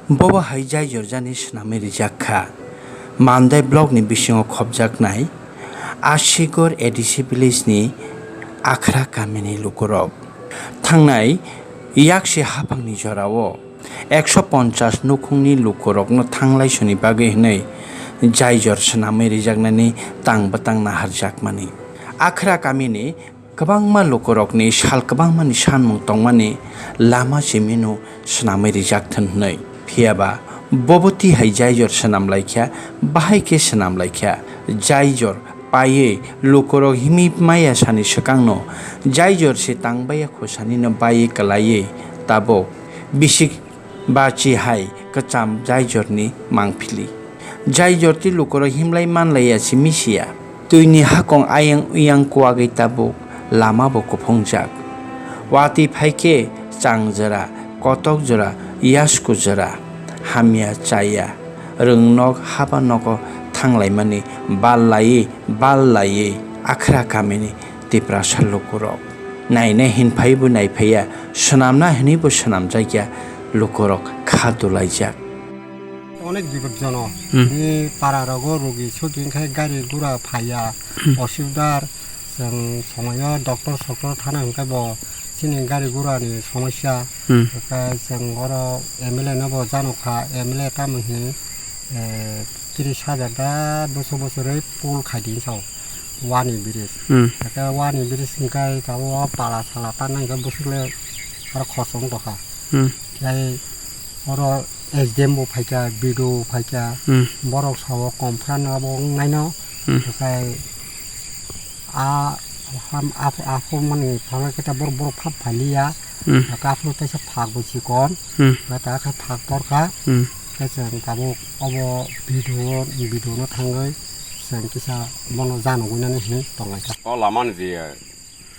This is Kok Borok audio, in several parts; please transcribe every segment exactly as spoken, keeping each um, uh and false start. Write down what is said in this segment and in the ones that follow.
Bobo hai Jaijor jani swnamwi rijak kha. Mandai block ni bisingo khopjaknai Asigor A D C village ni Akhra kamini lukurok. Thangnai yaksi haphangni jorao ekso ponchas nukhungni lukurokno thanglaisoni bagwi hwnwi Jaijor swnamwi rijaknani tang bwtang naharjakmani. Akhra kamini kwbangma lukurokni sal kwbangmani sanmung tongmani lama simino swnamwi rijak thun hwnwi. Phiyaba bobo tihai Jaijor swnam laikha, bahai khe swnam laikha. Jaijor paiwi lukurok himwi maya sani swkangno Jaijor se tangbaiya kho sanino baiwi kwlaiwi tabuk bisik bachi hai kwcham Jaijorni mangphili. Jaijor tei lukurok himlai manlaiya simi siya. Twini hakong ayang uyang kuwagwi tabuk lama bo kuphungjak. Watwi phai khe chang jora, kotok jora, yasku jora, hamya chaya, rwngnok haba nogo thanglaimani bal laiwi, bal laiwi Akhra kamini Tiprasa lukurok. Nainai hin phaibo naiphaiya, swnamna hinwibo swnamjakya lukurok kha dulaijak. Onek bipodjonok. Hmm. Tini para rogo rogi sudi wngkhe gari gura phaiya, hmm, osubidar. Chwng somoyo doctor soktor thana hwnkhe bo chini gari gura ni somosya. Hmm. Hwnkhe chwng oro M L A no bo janokha, M L A tamo hini, eh, tris hajar da bosor bosor rwi pool khai di sao. Wani bridge. Hmm. Hwnkhe wani bridge hwnkhe tabuk o pala sala tanna hwnkhe bwswk le aro khosong tongkha. Hmm. Tei oro S D M bo phaikha, B D O bo phaikha. Hmm. Borok sao kom phano abo wngnaino. Hmm. Hwnkhe a ham af-, aphuru mani phano khe borok, borok phap phailiya. Hmm. Hwnkhe aphuru teisa phak bo chikon. Hmm. Hwnkhe ta khe phak torkha. Hmm. Khe chwng tabuk obo B D O, B D O no thangwi chwng kisa bono janogwi nani hinwi tonglaikha. O lama ni je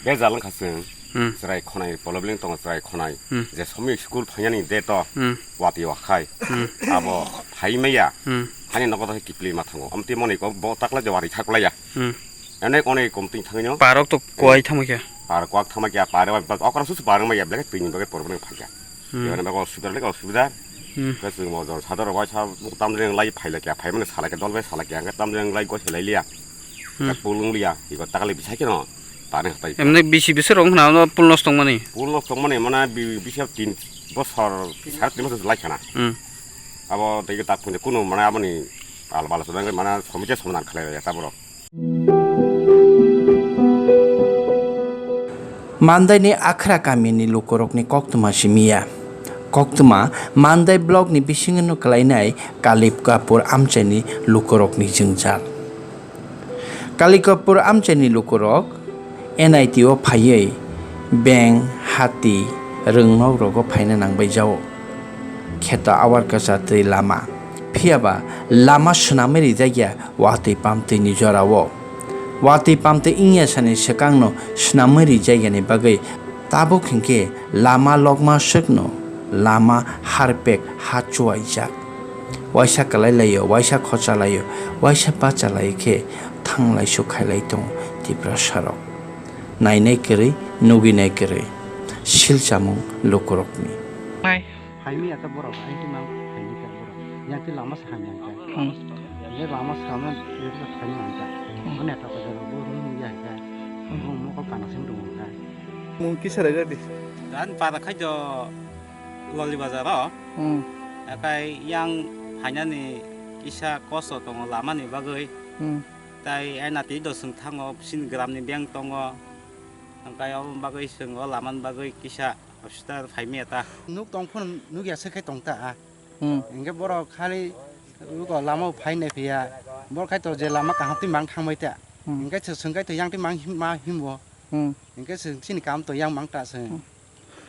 bejal wngkha chwng, hmm, chwrai khonai problem tongo, chwrai khonai. Hmm. Je somoi school phainani date o, hmm, watwi wakhai. Hmm. Abo phai maya. Hmm. Hani nogo to kiphilwi ma thango. Amtwi moni ko bo takla je watwi thaklaiya. Hmm. Ene kone komtwi thangino. Parok to kwai thangma khe. Par kwak thangma khe, par ba, okra susu par wngma ya, belai twini bagwi problem phaikha. Hmm. Eboni bagwi osubida le, osubida. Hmm. Hwnkhe chwng bo jora sadar rok bai sa tamjani wng lai phai lai kha, phai mani sa lai kha, dol bai sa lai kha, hwnkhe tamjani wng lai goi se lai liya. Hmm. Hwnkhe pulung liya, iko takali bisai kheno, tani hatai. Emne bisi bisi rok wngkha na pul nosto wngmani? Pul nosto wngmani mane bi-, bisi tin bosor, sare tin bosor lai khana. Hmm. Abo tei tak phunde kunu mane aboni alba alosona wngkha mane somija somadan khlai ya ta borok. Mandaini Akhra kamini lukurokni koktwma simi ya. Koktwma Mandai blockni bisingno kwlainai Kalikapur amchaini lukurokni jwngjal. Kalikapur amchaini lukurok N I T o phaiwi beng, hati, rwngnok rogo phaina nangbai jao. Kheto awar kwchar twi lama. Phiyaba lama swnamwi rijak ya watwi pamtwini jorao. Watwi pamtwi wngya sani swkangno swnamwi rijak yani bagwi tabuk hinkhe lama lokma swkno lama harpek ha chuwaijak. Waisa kwlai laio, waisa khocha laio, waisa bacha laio khe thanglai suk khailai tongo Tiprasarok. Nainai kwrwi, nugwinai kwrwi. Silchamung lukurokni. Phaimya ta borok, aini mang phaimya ta borok. Yang ti lama sa hamya ta. Hmm. Ye lama sa ma ye ta phaimya ta. Hmm. Mane ta ta jalo bo rum ya ta. Hmm. Mo mo ko kana sing dong ta. Mung kisa raida di. Dan para khai jo loli bazar o. Hmm. Akai yang phainani kisa kosto tongo lama ni bagwi. Hmm. Tai aina ti do sung thango, sin gram ni beng tongo. Angkai abo bagwi sung o lama ni bagwi kisa. Hospital phaimya ta. Nuk tong phano nukya se khai tong ta. Hmm. Hingke borok khali uko lama o phai nai phiya. Borok khai to je lama kaham twi mang thangbai ta. Hmm. Hingke se swngkai to yang twi mang him, ma himbo. Hmm. Hingke se chini kam to yang mang ta se. Hmm.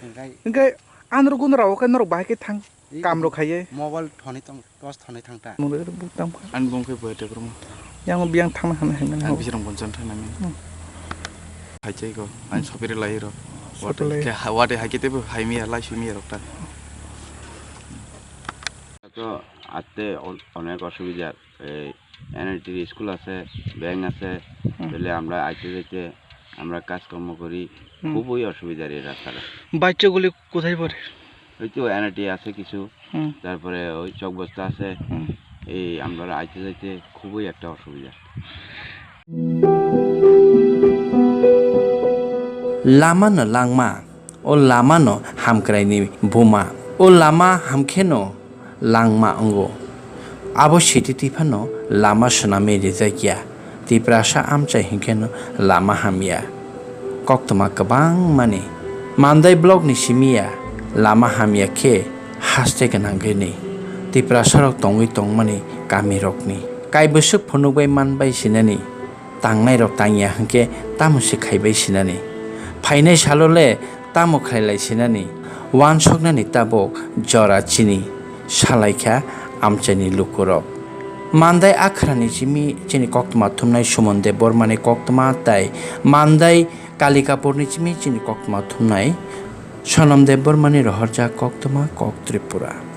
Hingkai hingke anro gun rao khe norok bahai khe thang. Kam rok khaiye. Mobile thoni tong, torch thoni thang ta. Mobile rok buk tam kha. Ani bung khe bo te brum. Yang biang thang han hai man. Ang bisirong bonchon thang nami. Hmm. Hai chai ko, ang sopiri lai ro. Sopiri lai. Wate ke ha-, wate hai kete bo hai miya, lai sui miya rok ta. তো আসতে অন-, অনেক অসুবিধা। এই এনআইটির স্কুল আছে, ব্যাংক আছে, হুম। তাহলে আমরা আইতে যাইতে আমরা কাজকর্ম করি, হুম। খুবই অসুবিধার এই রাস্তাটা। বাচ্চাগুলি কোথায় পড়ে? ওই তো এনআইটি আছে কিছু, হুম। তারপরে ওই চকবস্তা আছে। হুম। এই আমরা আইতে যাইতে খুবই একটা অসুবিধা। Lama no langma, o lama no hamkrai ni buma, o lama hamkhe no langma wngo. Abo siti twi phano lama swnamwi rijak ya. Tiprasa amchai hinkhe no lama hamya. Koktwma kwbangmani. Mandai block ni simi ya lama hamya khe haste gwnang gini. Tiprasa rok tongwi tongmani kami rokni. Kaibwswk phunukbai manbai sinani. Tangnairok tangya hwnkhe tamo se khaibai sinani? Phainai salo le tamo khlailai sinani? Wansoknani tabuk jora chini salaikha amchaini lukurok. Mandai Akhrani chimi chini koktwma thumnai Suman Debbarmani koktwma tai Mandai Kalikapurni chimi chini koktwma thumnai Sonam Debbarmani rohorjak koktwma Kok Tripura.